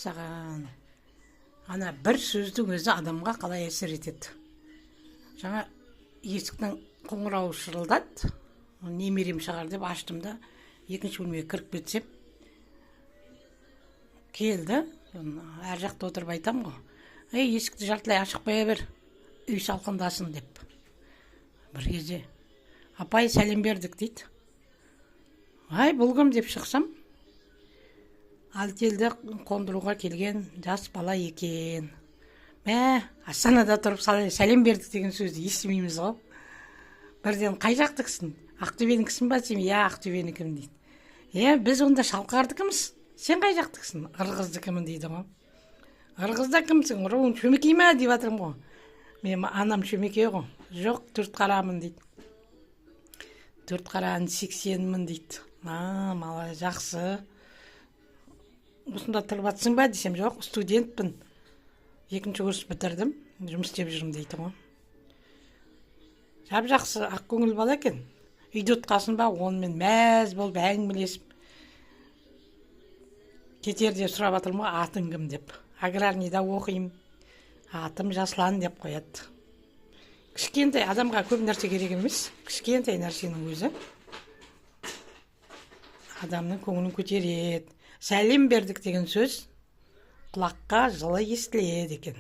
Мәссаған, ана бір сөздің өзі адамға қалай әсер етеді. Жаңа есіктің қоңырауы шырылдады, немерем шығар деп аштым да, екінші бөлмеге кіріп кетсем, келді. Ар жақта отырып айтам ғой: «Ей, есікті жартылай ашып қоя бер, үй салқындасын», – деп. Бір кезде: «Апай, сәлем бердік», – дейді. «Ай, бұл кім?» – деп шықсам, Альтельді қондыруға келген жас бала екен. Мә, Астанада тұрып «сәлем бердік» деген сөзді естімейміз ғой. Бірден: «Қай жақтікісің, Ақтөбенікісің ба?» – десем, «Иә, Ақтөбенікімін», – дейді. «Иә, біз онда Шалқардікіміз, сен қай жақтікісің?» «Ырғыздікімін», – дейді ғой. «Ырғызда кімсің, руың Шөмекей ма?» – деп жатырмын ғой мен, анам Шөмекей ғой. «Жоқ, Төртқарамын», – дейді. «Төртқараның 80-мін», – дейді. «А, мала, жақсы, осында тұрып жатсың ба?» – десем, «Жоқ, студентпін, екінші курс бітірдім, жұмыс істеп жүрмін», – дейді ғой. Жап жақсы, ақкөңіл бала екен. Үйде отқасын ба, онымен мәз болып әңгімелесіп, кетерде сұрап жатырмын ғой: «Атың кім?» – деп. «Аграрныйда оқимын, атым Жаслан», – деп қояды. Кішкентай адамға көп нәрсе керек емес, кішкентай нәрсенің өзі адамның көңілін көтереді. «Сәлем бердік» деген сөз құлаққа жылы естіледі екен.